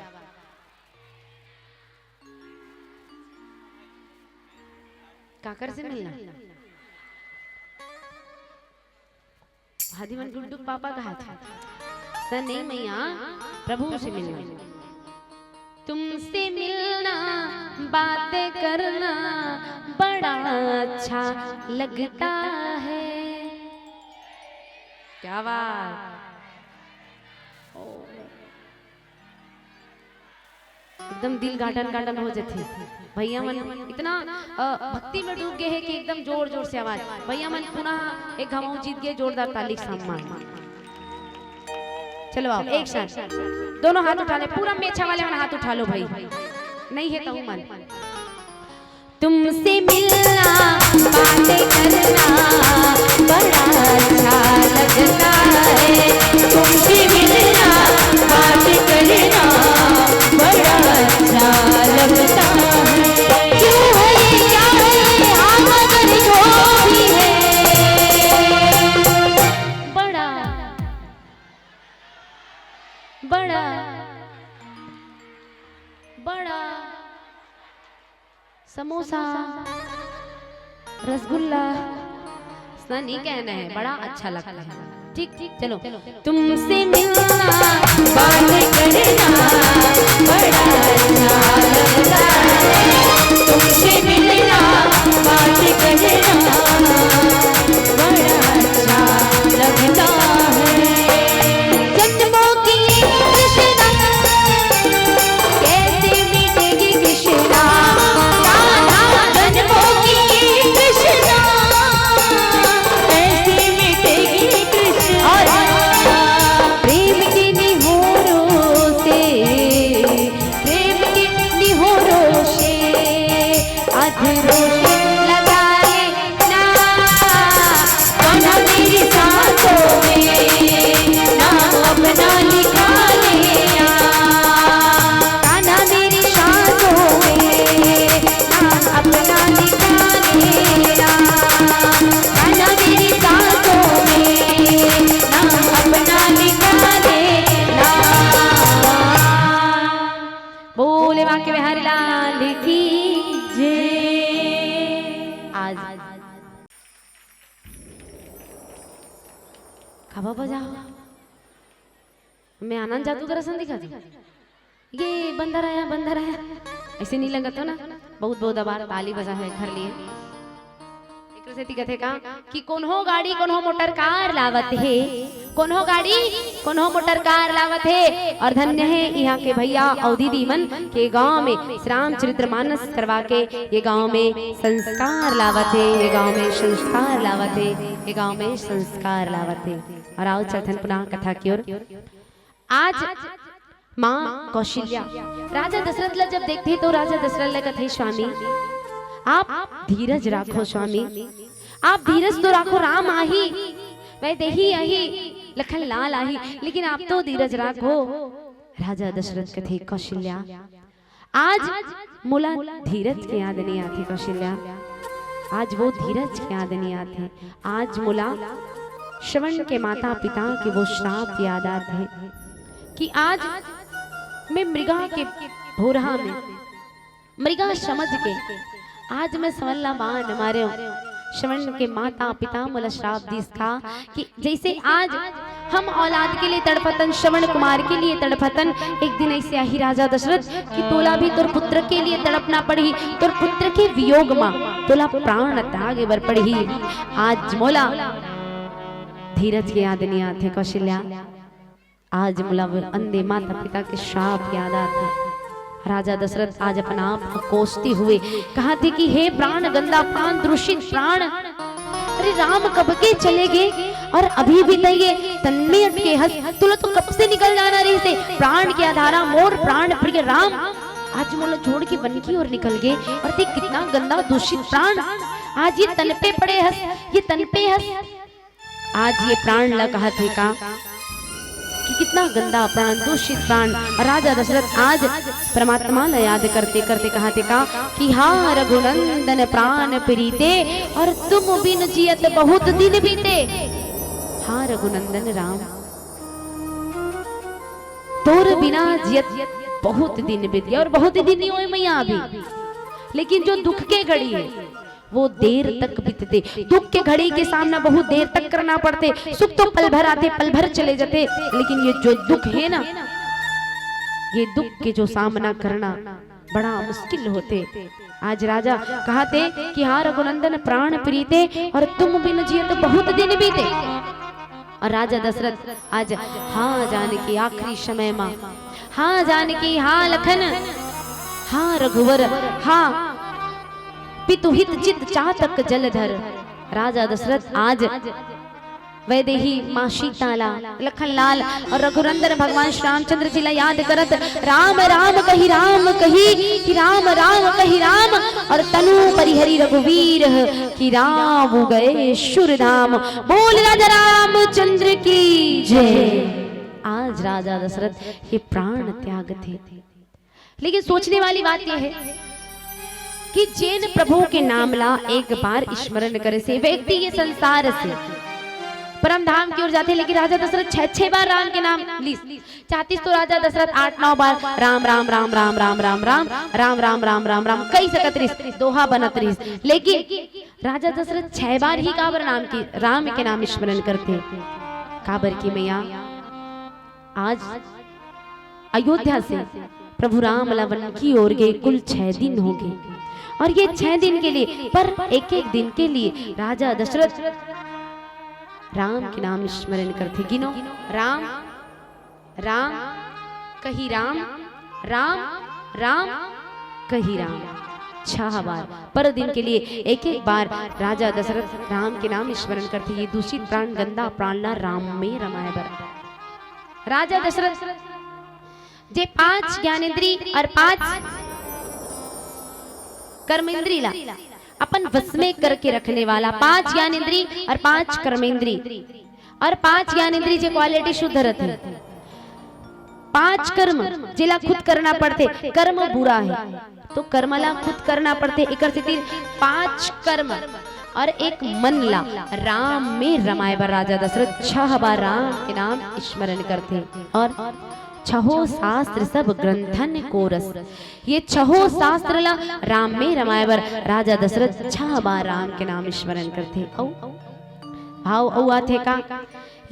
काकर से मिलना? भादी मन गुड्डू पापा कहा था। त नहीं मैया, प्रभु से मिलना। तुमसे मिलना, बातें करना बड़ा अच्छा लगता है। क्या बात। ओ। एकदम दिल गाटन गाटन हो जाथे। भैया मन इतना, अ, भक्ति में डूब गए हैं कि एकदम जोर जोर से आवाज। भैया मन पुनः एक घमाऊ जीत गए, जोरदार ताली के सम्मान। चलो आओ, एक साथ दोनों हाथ उठा ले, पूरा मेछा वाले मन हाथ उठा लो भाई, नहीं है तहु मन। तुमसे मिलना, बातें करना बड़ा अच्छा लगता है। तुमसे मिलना, बातें करना बड़ा अच्छा लगता है। क्यों है ये, क्या है ये, हाँ, मगर जो भी है। बड़ा, बड़ा, बड़ा। समोसा, रसगुल्ला, ऐसा नहीं कहना है, बड़ा अच्छा लगता है। ठीक, ठीक, चलो। तुमसे मिलना, बात करना बड़ा अच्छा लगता है। तुमसे मिलना, बात करना बड़ा अच्छा लगता है। जन्मों की तृष्णा कैसे मिटेगी कृष्णा? जन्मों की तृष्णा कैसे मिटेगी कृष्णा? प्रेम के निहोरों से, प्रेम के निहोरों से अधरोश लगा लेना, गाना मेरी सांसों में नाम अपना लिखा लेना, गाना मेरी सांसों में नाम अपना लिखा लेना, गाना मेरी सांसों में नाम अपना लिखा लेना। बोले बांके बिहारी लाल की जय। आज खबा बजाओ। मैं आनंद जादूगर असन दिखा दूं? ये बंदर आया, बंदर आया, ऐसे नहीं लगत हो ना? बहुत बहुत आभार, ताली बजा है घर लिए। एकरे सेती कथे का कि कोनो गाड़ी, कोनो मोटर कार लावत हे, कोनो गाड़ी, कोनो मोटर कार लावत हे। और धन्य हे इहाँ के भैया अउ दीदी मन के गांव में श्री रामचरित्र मानस करवा के ये गांव में संस्कार लावत हे, ये गांव में संस्कार लावत हे, ये गांव में संस्कार लावत हे। और आओ चलथन पुनः कथा की ओर। आज माँ कौशल्या राजा दशरथ ला जब देखथे तो राजा दशरथ ला कथे, स्वामी, आप धीरज राखो स्वामी, आप धीरज तो राखो, राम आही, वैदेही आही, लखन लाल आही, लेकिन आप तो धीरज राखो। राजा दशरथ कथे, कौशल्या, आज मोला धीरज के याद नहीं आथे कौशल्या, आज वो धीरज के याद नहीं आथे। आज मोला श्रवण के माता पिता के वो श्राप याद आथे कि आज मैं मृगा के भोरहा में, मृगा समझ के आज मैं श्रवण ला बाण मारे हूँ। श्रवण के माता पिता मोला श्राप दिस का कि जैसे आज हम औलाद के लिए तड़फतन, श्रवण कुमार के लिए तड़फतन, एक दिन ऐसे आही राजा दशरथ कि तोला भी तोर पुत्र के लिए तड़पना पड़ही, तोर पुत्र के वियोग मा तोला प्राण त्यागे बर पड़ही। आज मोला धीरज के याद नहीं आथे कौशल्या, आज मोला वो अंधे माता पिता के श्राप याद आथे। राजा दशरथ आज अपन आप को कोसते हुए कहाथे कि हे प्राण गंदा, प्राण दूषित, प्राण, अरे राम कब के चले गए और अभी भी तैं ये तन में अटके हस, तोला तो कब से निकल जाना रहिसे, प्राण के आधारा मोर प्राण प्रिय राम आज मोला छोड़ के वन की ओर निकल गए और तैं कितना गंदा दूषित प्राण आज ये तन पे पड़े हस, ये तन पे हस। आज ये प्राण ला कहाथे का कि कितना गंदा प्राण, दूषित प्राण। और राजा दशरथ आज परमात्मा ला याद करते करते कहा थे का कि हा रघुनंदन प्राण प्रीते, और तुम बिन जियत बहुत दिन बीते। हा रघुनंदन राम, तोर बिना जियत बहुत दिन बीत गया, और बहुत दिन ही होए मैया अभी, लेकिन जो दुख के घड़ी है वो देर तक बीतते। दुख के घड़ी के सामना बहुत देर तक करना पड़ते। सुख तो पल भर आते, पल भर चले जाते, लेकिन ये जो दुख है ना, ये दुख के जो सामना करना बड़ा मुश्किल होते। आज राजा कहा थे कि हा रघुनंदन प्राण प्रीते, और तुम बिन जियत बहुत दिन बीते। और राजा दशरथ आज हा जानकी आखिरी समय मा, हा जानकी, हा लखन, हा रघुवर, हा पितुहित चित चातक जलधर। राजा दशरथ आज वैदेही माँ सीता ला, लखन लाल और रघुनंदन भगवान श्री रामचंद्र जी ला याद करत, राम राम कहि राम कहि, कि राम राम कहि राम, और तनु परिहरि रघुवीर, कि राम गए सुर धाम। बोल राजा रामचंद्र की जय। आज राजा दशरथ ये प्राण त्याग थे, लेकिन सोचने वाली बात यह है कि जेन प्रभु के नाम ला एक बार स्मरण करे से व्यक्ति ये संसार से परम धाम की ओर जाते, लेकिन राजा दशरथ छह छह बार राम के नाम लिस। चाहतीस तो राजा दशरथ आठ नौ बार राम राम राम राम राम राम राम राम राम राम राम राम कही सकत रिस, दोहा बनत रिस, लेकिन राजा दशरथ छह बार ही काबर नाम की, राम के नाम स्मरण करते। काबर की मैया आज अयोध्या से प्रभु राम ला वन की ओर गए कुल छह दिन हो गए, और ये छह दिन के लिए, पर एक एक दिन के लिए राजा दशरथ राम के नाम स्मरण करते। गिनो, राम, राम, कही राम, राम, राम, कही राम। छह बार पर दिन के लिए एक एक बार राजा दशरथ राम के नाम स्मरण करते। ये दूषित प्राण, गंदा प्राण ला राम में रमाए बर। राजा दशरथ जे पांच ज्ञानेंद्री और पांच कर्मेंद्री ला अपन वश में करके रखने वाला, पांच ज्ञानेंद्री और पांच कर्मेंद्री और पांच ज्ञानेंद्री जे क्वालिटी शुद्ध रहते, पांच कर्म जेला खुद करना पड़ते, कर्म बुरा है तो कर्म ला खुद करना पड़ते। एकर सेती पांच कर्म और एक मन ला राम में रमाए बर राजा दशरथ छह बार राम के नाम स्मरण करते। और छहो शास्त्र सब ग्रंथन को रस, ये छहो शास्त्र ला राम में रमाए बर राजा दशरथ छह बार राम के नाम स्मरण करते। अउ भाव अउ आथे का,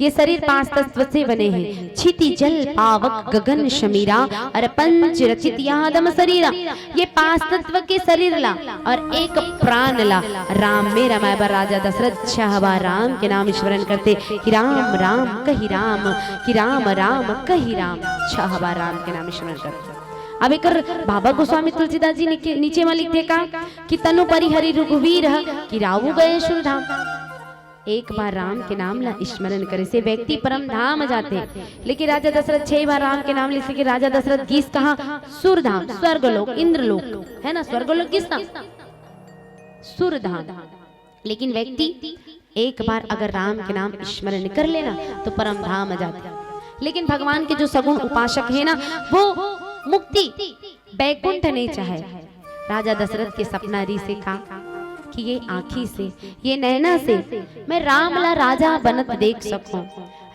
ये शरीर पांच तत्व से बने हैं, क्षिति जल पावक गगन समीरा, और पंच रचित यादम शरीरा। ये पांच तत्व के शरीर ला और एक प्राण ला राम में रमाए बर राजा दशरथ छह बार राम के नाम स्मरण करते कि राम राम कही राम, कि राम राम कही राम, छह बार राम के नाम स्मरण करते। अब एकर बाबा गोस्वामी तुलसीदास जी नीचे, नीचे में लिखते का कि तनु परिहरि रघुवीर, कि राहु गए सुरधाम। एक बार राम के नाम ला स्मरण करे से व्यक्ति परम धाम जाते, लेकिन राजा दशरथ छह बार राम के नाम ले से कि राजा दशरथ गिस कहाँ? सुरधाम, स्वर्गलोक, इंद्रलोक, है ना, स्वर्गलोक गिस ना, सुरधाम। लेकिन व्यक्ति एक बार अगर राम के नाम स्मरण कर लेना तो परम धाम जाते। लेकिन भगवान के जो सगुण उपासक है ना, वो मुक्ति बैकुंठ नहीं चाहे। राजा दशरथ के सपना रिहिसे का कि ये आँखी से, ये नैना से मैं राम ला राजा बनत देख सकूं।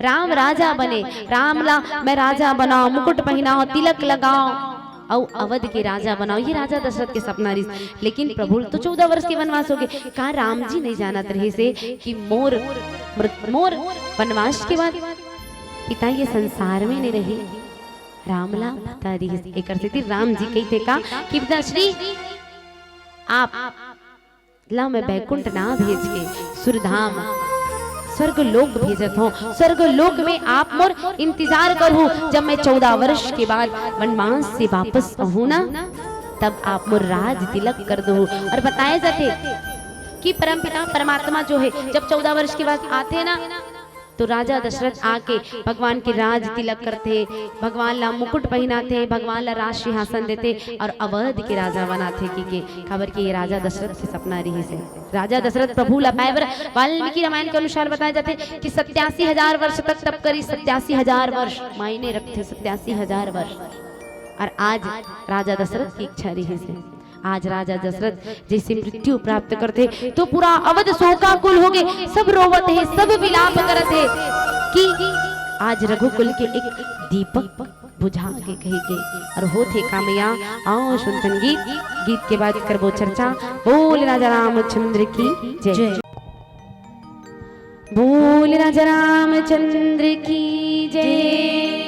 राम राजा बने, राम ला मैं राजा बनाओ, मुकुट पहनाओ, तिलक लगाओ, अउ अवध के राजा बनाओ, ये राजा दशरथ के सपना रिहिस। लेकिन प्रभु तो चौदह वर्ष के वनवास हो गए। का राम जी नहीं जानत रहिसे कि मोर मृत-, मोर वनवास के बाद पिता ये संसार में नहीं रहे? राम ला पता रिहिस। एकर सेती राम जी कहिथे का कि पिताश्री, आप ला मैं बैकुंठ ना भेज के सुरधाम, स्वर्ग लोक भेजत हूँ। स्वर्ग लोक में आप मोर इंतजार करहू। जब मैं चौदह वर्ष के बाद वनवास से वापस आहूँ ना, तब आप मोर राज तिलक कर दो। और बताया जाते कि परमपिता परमात्मा जो है, जब चौदह वर्ष के बाद आते ना, तो राजा दशरथ आके भगवान के राज तिलक करथे, भगवान ला मुकुट पहिनाथे, भगवान ला राज सिंहासन देथे और अवध के राजा बनाथे कहिके, काबर कि ये राजा दशरथ के सपना रिहिस हे। राजा दशरथ प्रभु ला पाए बर वाल्मीकि रामायण के अनुसार बताए जाथे कि सत्यासी हजार वर्ष तक तप करिस, सत्यासी हजार वर्ष मायने रखथे, सत्यासी हजार वर्ष। और आज राजा दशरथ की इच्छा रिहिस हे। आज राजा दशरथ जैसे मृत्यु प्राप्त करथे तो पूरा अवध शोकाकुल होगे, सब रोवत हे, सब विलाप करत हे कि आज रघुकुल के एक दीपक बुझा गे कहिके। और होथे का मैया, आओ सुनथन गीत, गीत के बाद करबो चर्चा। बोल राजा रामचंद्र की जय। बोल राजा रामचंद्र की जय।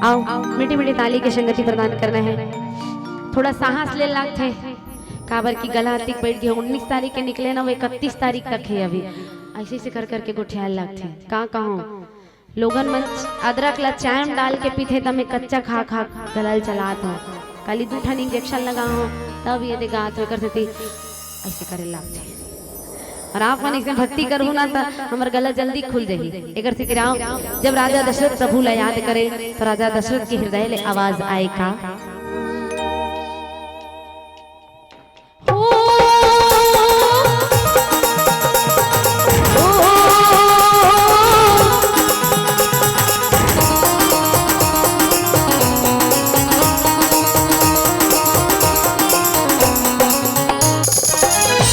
आओ, मीठी मीठी ताली के संगति प्रदान करना हे। थोड़ा साहस ले लागथे, काबर कि गला अतिक बैठ गे। उन्नीस तारीख के निकले ना, वो इकतीस तारीख तक हे अभी। ऐसे ऐसे कर करके गोठियाए लागथे। का कहूँ, लोगन मन अदरक ला चाय म डाल के पीथे, त मैं कच्चा खा खा गला ल चलात हूँ। काली दू ठन इंजेक्शन लगा हूँ, तब ये दे गात हूँ, एकर सेती ऐसे करे लागथे। और आप मन ऐसे भक्ति करहु ना, त हमर गला जल्दी खुल जाही। एकर सेती राव, जब राजा दशरथ प्रभु ला याद करे, तो राजा दशरथ के हृदय ले आवाज आए का?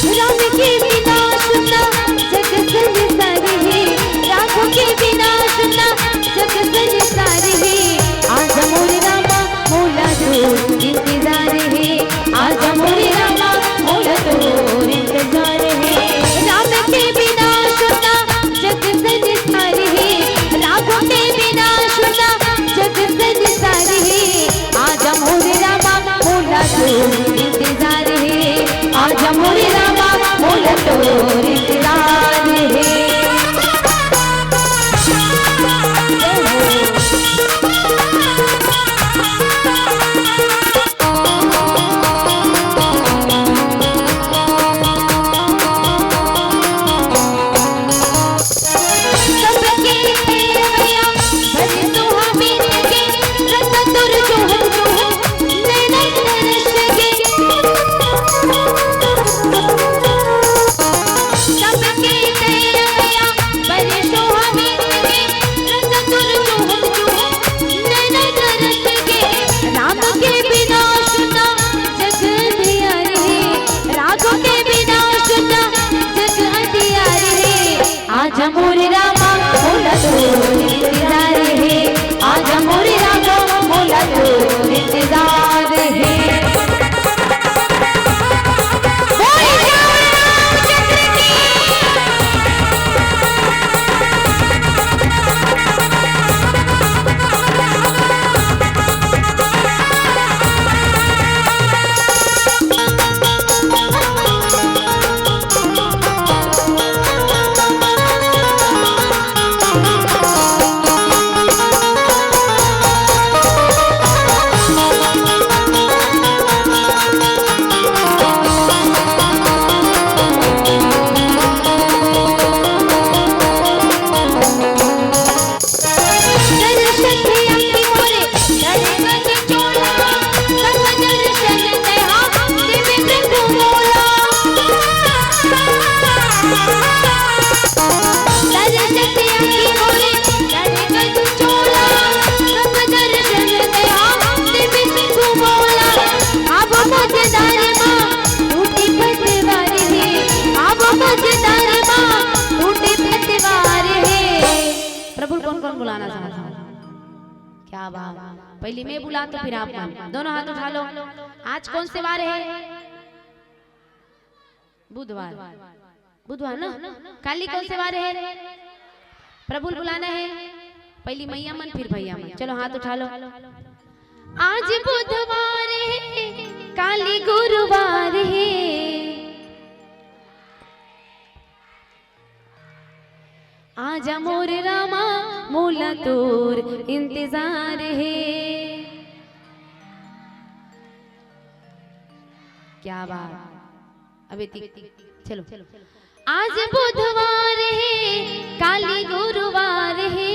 राम के बिना सुना जग संसार हे, राम के बिना सुना जग संसार हे। आज मोर रामा मोला तो इंतजार हे, आज मोर रामा मोला तो इंतजार हे। राम के बिना सुना जग संसार हे, राम के बिना सुना जग संसार हे। आज मोर रामा मोला तो इंतजार हे, आज मोर रामा मोला तो इंतजार हे। राम के बिना सुना जग अंधियार हे, राम के बिना सुना जग अंधियार हे। आज मोर रामा मोला तो इंतजार हे, आज मोर रामा मोला तो इंतजार हे। बोल रामचंद्र की। प्रभु ल कौन कौन बुलाना चाहत हे? क्या बात। पहली मैं बुला तो फिर आप मन। दोनों हाथ उठा लो। आज कौन से वार हे? बुधवार। बुधवार ना? काली कौन से वार हे? प्रभु ल बुलाना हे। पहली मैया मन, फिर भैया मन। चलो हाथ उठा लो। आज बुधवार हे, काली गुरुवार हे। आजा मोर रामा, मोला तोर इंतजार हे। क्या बात। अबे ती-, चलो। आज बुधवार हे, काली गुरुवार हे।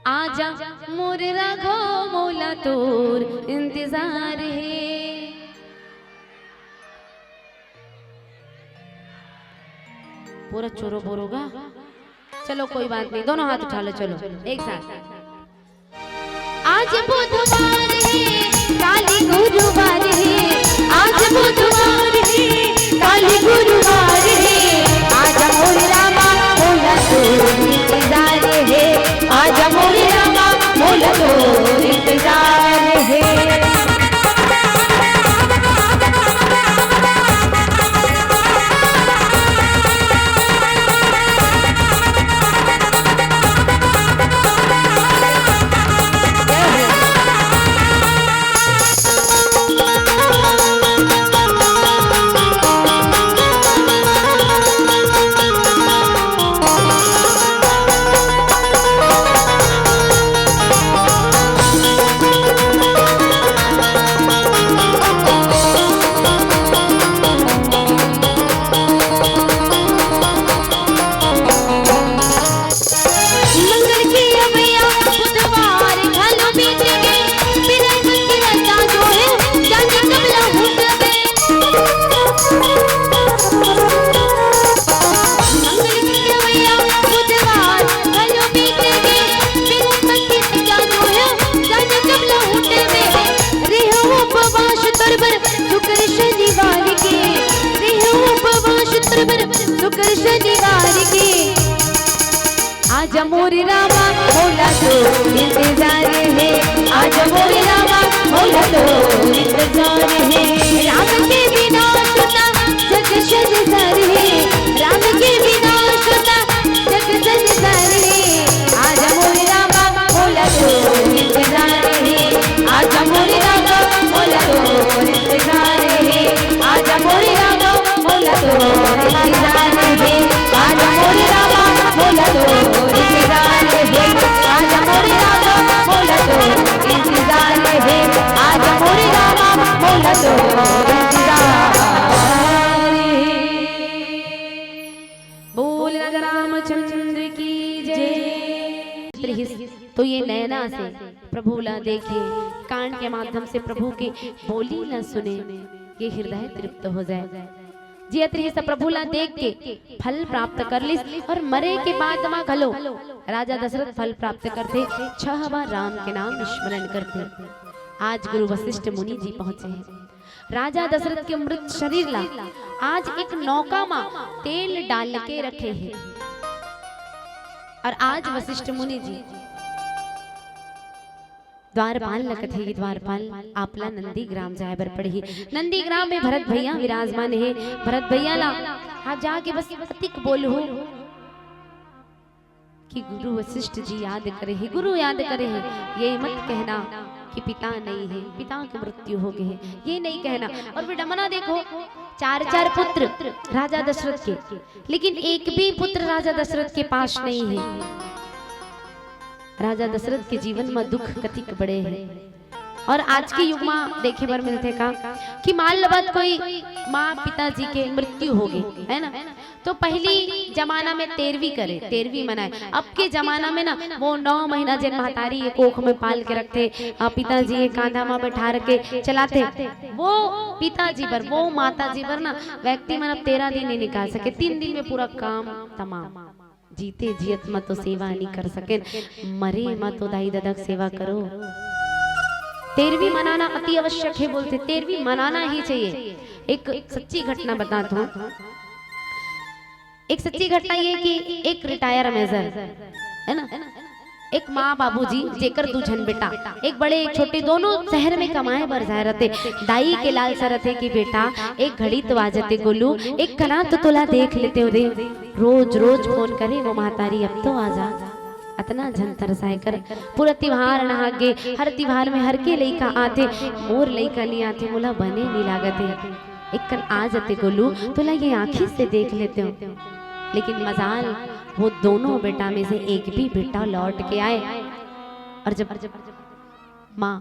आजा मोर राघव, मोला तोर इंतजार हे। पूरा चोरो बोरोगा। चलो कोई बात नहीं, दोनों हाथ उठा लो, चलो एक साथ। आज बुधवार हे, काली गुरुवार हे। आज बुधवार हे, काली गुरुवार हे। आजा मोर रामा, मोला तोर इंतजार हे। आजा मोर रामा, मोला तोर इंतजार हे। मंगल के अवइया बुधवार घलो बीत गे, बिना मंगल के जो हे, जाने कब लहुटबे। मंगल के अवइया बुधवार घलो बीत गे, बिना मंगल के जो हे, जाने कब लहुटबे। रेहो उपवास तोर बर शुक्र शनिवार के, रेहो उपवास तोर बर शुक्र शनिवार के। आजा मोर रामा, मोला तोर इंतजार हे। आजा मोर रामा, मोला तोर इंतजार हे। राम के बिना सुना जग संसार हे। राम के बिना सुना जग संसार हे। आजा मोर रामा, मोला तोर इंतजार हे। आजा मोर रामा, मोला तोर इंतजार हे। आजा मोर रामा, मोला तोर इंतजार हे। आजा मोर रामा, मोला तोर इंतजार हे। आजा मोर रामा, मोला तोर इंतजार हे। आजा मोर रामा, मोला तोर इंतजार हे। बोल राजा रामचंद्र की जय। तो ये नैना से प्रभु ला देखे, कान के माध्यम से प्रभु के बोली ला सुने, ये हृदय तृप्त हो जाए। जियत रहिस त प्रभु ला देख के फल प्राप्त कर लिस, और मरे के बाद म घलो राजा दशरथ फल प्राप्त करथे, छह बार राम के नाम स्मरण करथे। आज गुरु वशिष्ठ मुनि जी पहुंचे हैं। राजा दशरथ के मृत शरीर ला आज एक नौका म तेल डाल के रखे हे। और आज वशिष्ठ मुनि जी द्वारपाल ल कथे कि द्वारपाल, आपला नंदीग्राम जाय बर पड़ही। नंदीग्राम में भरत भैया विराजमान हे। भरत भैया ला आप जाके बस अतिक बोलहू कि गुरु वशिष्ठ जी याद करे हे, गुरु याद करे हे, ये मत कहना कि पिता नहीं है, पिता की मृत्यु हो गई है, ये नहीं कहना। और विडंबना देखो, चार चार पुत्र राजा दशरथ के, लेकिन एक भी पुत्र राजा दशरथ के पास नहीं है। राजा दशरथ के जीवन में दुख कतिक बड़े हैं। और आज के युग में देखे बर मिलथे का कि मान लो बात, कोई माँ पिताजी के मृत्यु हो गई, है ना, तो पहली जमाना में तेरहवीं करे, तेरहवीं मनाए। अब के जमाना में ना, वो नौ महीना जेन महतारी ये कोख में पाल के रखथे, आ, पिताजी ये कांधा में बैठा के चलाथे, वो पिताजी बर, वो माताजी बर ना व्यक्ति मन अब तेरह दिन नहीं निकाल सके, तीन दिन में पूरा काम तमाम। जीते जियत म तो सेवा नहीं कर सकेन, मरे म तो दाई ददा के सेवा करो। तेरहवीं मनाना अति आवश्यक है बोलथे, तेरहवीं मनाना ही चाहिए। एक सच्ची घटना बताता हूँ। एक सच्ची घटना ये कि एक रिटायर मेजर, है ना, एक माँ बाबूजी जेकर दू झन बेटा, एक बड़े एक छोटे, दोनों शहर में कमाए बर जाए रहते। दाई के लालसा रहथे कि बेटा, एक घड़ी तो आ जाते गोलू, एक कना तो तोला देख लेते हो रे। रोज रोज फोन करे वो महतारी, अब तो आ जा, अतना झन तरसाए कर। पूरा तिहार नहा गे, हर तिहार में हर के लइका आथे, मोर लइका नहीं आथे, मोला बने नहीं लागत हे। एक कन आ जाते गोलू, तोला ये आँखी से देख लेते हो। लेकिन मजाल, वो दोनों बेटा में से एक भी बेटा लौट के आए। और जब माँ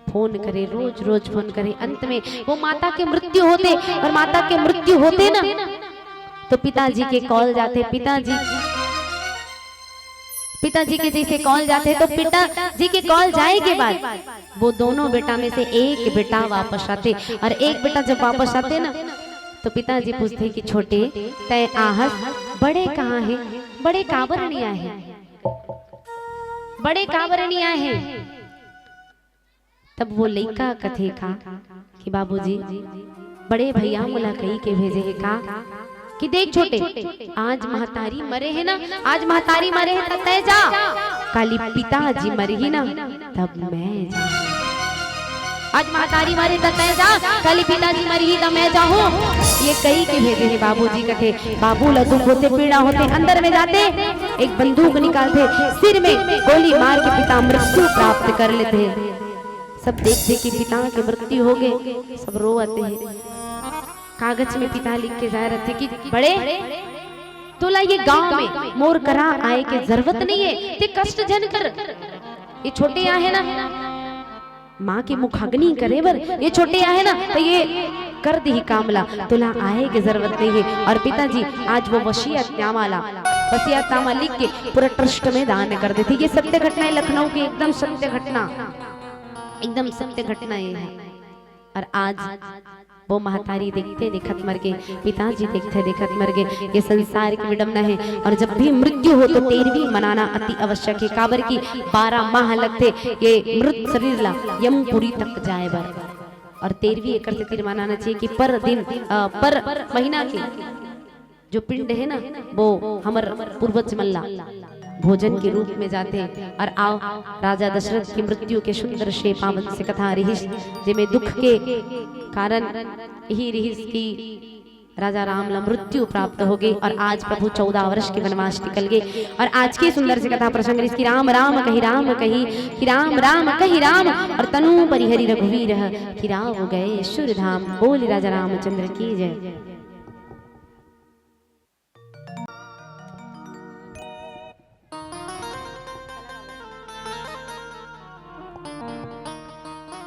फोन करे, रोज रोज फोन करे। अंत में वो माता के मृत्यु होथे, और माता के मृत्यु होथे ना, तो पिताजी के कॉल जाथे। पिताजी, पिताजी के जैसे कॉल जाथे, तो पिताजी के कॉल जाए के बाद वो दोनों बेटा में से एक बेटा वापस आथे, और एक बेटा जब वापस आथे ना, तो पिताजी पूछथे कि छोटे, तैं आहस, बड़े कहाँ हे? बड़े काबर नइ आए हे? बड़े काबर नइ आए हे? तब वो लइका कथे का कि बाबूजी, बड़े भैया मोला कहि के भेजे हे का कि देख छोटे, आज महतारी मरे हे ना, आज महतारी मरे हे त तैं जा, काली पिताजी मरही ना, तब मैं जा। आज महतारी मरे त तैं जा, काली पिताजी मरही त मैं जाहूँ। ये कहि के भेजे हे बाबूजी। कथे बाबू ला दुख होथे, पीड़ा होथे, अंदर में जाथे, एक बंदूक निकालथे, सिर में गोली मार के पिता मृत्यु प्राप्त कर लेथे। सब देखथे कि पिता के मृत्यु हो गए, सब रोवत हे। कागज में पिता लिख के जाए रहिथे कि बड़े, तोला ये गांव में मोर करा आए के जरूरत नइ हे, तैं कष्ट झन कर। ये छोटे आहे ना, माँ के मुखाग्नि करे बर, ये छोटे आहे ना, त ये कर दिही काम ला, तोला आए के जरूरत नइ हे। और पिताजी आज वो वसीयतनामा ला, वसीयतनामा लिख के पूरा ट्रस्ट में दान कर देथे। ये सत्य घटना हे, लखनऊ के एकदम सत्य घटना, एकदम सत्य घटना ये हे। और आज वो महतारी देखथे देखत मर गे, पिताजी देखथे देखत मर गे। ये संसार के विडम्बना हे। और जब भी मृत्यु हो तो तेरहवीं मनाना अति आवश्यक हे, काबर कि बारह माह लगथे ये मृत शरीर ला यमपुरी तक जाए बर। और तेरहवीं एकर सेती मनाना चाहिए कि पर दिन, अ, पर महीना के जो पिंड हे ना, वो हमर पूर्वज मन ला भोजन के रूप में जाथे। और आओ, राजा दशरथ की मृत्यु के सुंदर से पावन से कथा रिहिस, जेमे दुख के कारण यही रिहिस कि राजा राम ला मृत्यु प्राप्त हो गई और आज प्रभु चौदह वर्ष के वनवास निकल गए। और आज के सुंदर से कथा प्रसंग रिहिस कि राम राम कहि राम कहि, कि राम राम कहि राम, और तनु परिहरि रघुवीर, फिराव गए सुर धाम। बोल राजा रामचंद्र की जय।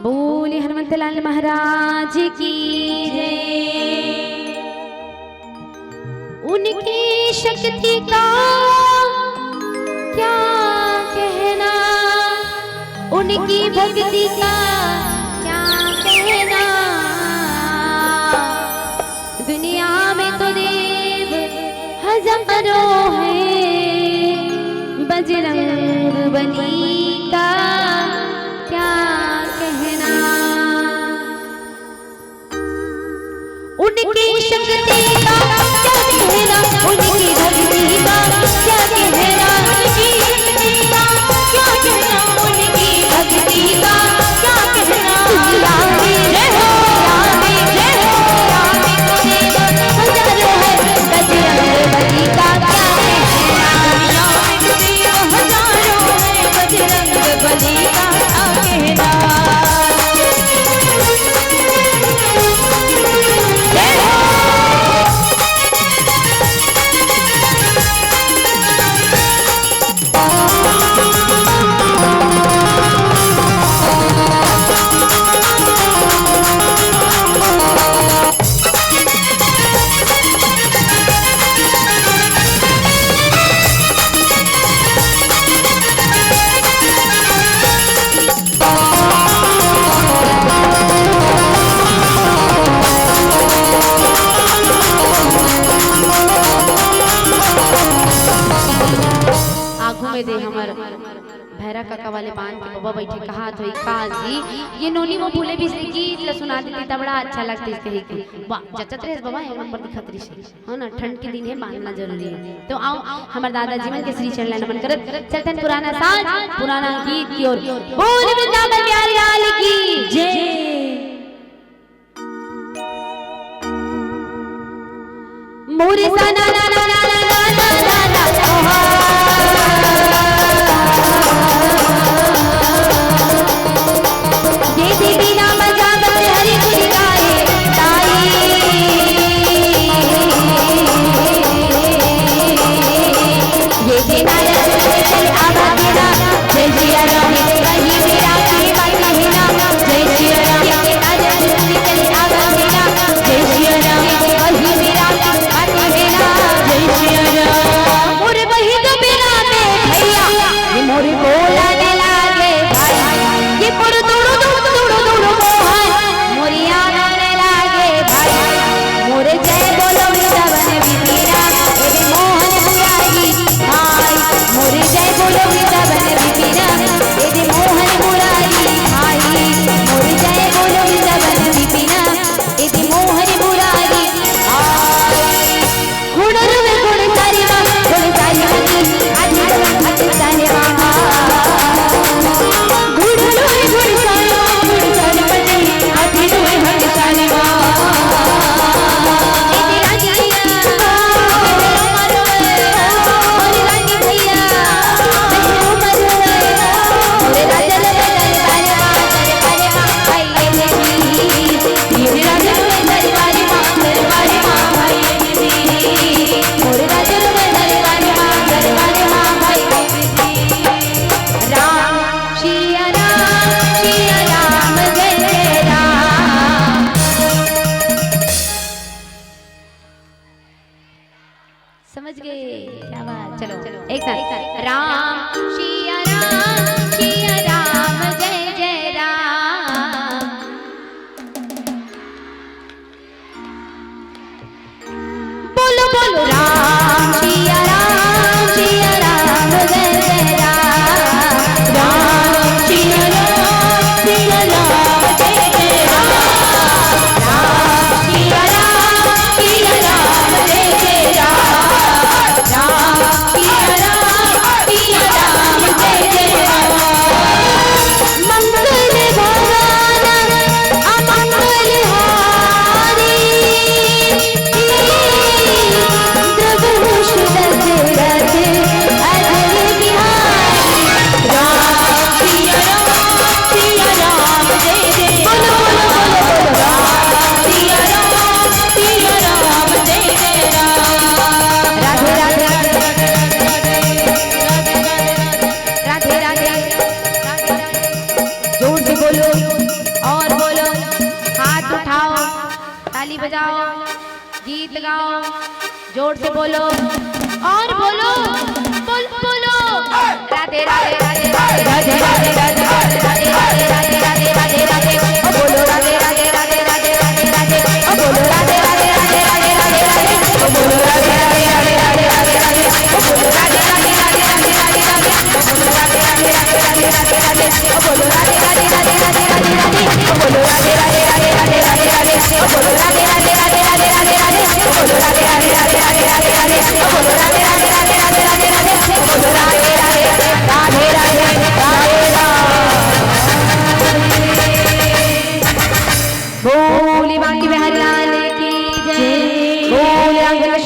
बोले हनुमंत लाल महाराज की जय। उनकी शक्ति का क्या कहना, उनकी भक्ति का क्या कहना। दुनिया में तो देव हजारों हैं, बजरंग बली का क्या कहना। उनकी शक्ति का क्या कहना, उनकी भक्ति का क्या कहना, उनकी शक्ति का क्या कहना, उनकी भक्ति का क्या कहना। दुनिया में जय हो, दुनिया में जय हो, दुनिया में तो देव हजारों है, बजरंग बली का क्या कहना। दुनिया में तो देव हजारों है, बजरंग बली का क्या कहना। आगू में दे हमर भैरा कका वाले बांध के बबा बैठे, कहात होई का जी, ये नोनी वो भूले बिसरे गीत ला सुना देती त बड़ा अच्छा लगती, कहे कि वाह, जचत रहे बबा, एक नंबर दिखत रही। हो ना, ठंड के दिन हे, बांधना जरूरी हे। तो आओ, हमर दादाजी मन के श्री चरण ला नमन करत चलथन पुराना साज, पुराना गीत की ओर। बोल वृंदावन बिहारी लाल की जय। मोरे सा ना ना ना ना ना ना ना ना ना, ओहा। ये देवी नाम जागत हरि गुण गाए ताई। ये विनायक चल आवा तेरा, जय जिया राम, वही मेरा केवल। एक साथ। राम सिया राम सिया राम जय जय राम। बोलो बोलो राम सिया राम सिया राम जय जय राम। राम सिया राम सिया राम जय जय राम। राम सिया राम सिया राम जय जय राम। राम सिया राम सिया राम जय जय राम। मंगल भवन अमंगल हारी। प्रभु दशरथ अटल बिहारी। राम सिया राम सिया राम जय जय। बोलो बोलो बोलो बोलो। राम सिया राम सिया राम जय जय राम। राधे राधे। राधे राधे। जोर से बोलो और बोलो, हाथ उठाओ, ताली बजाओ, गीत गाओ, जोर से बोलो।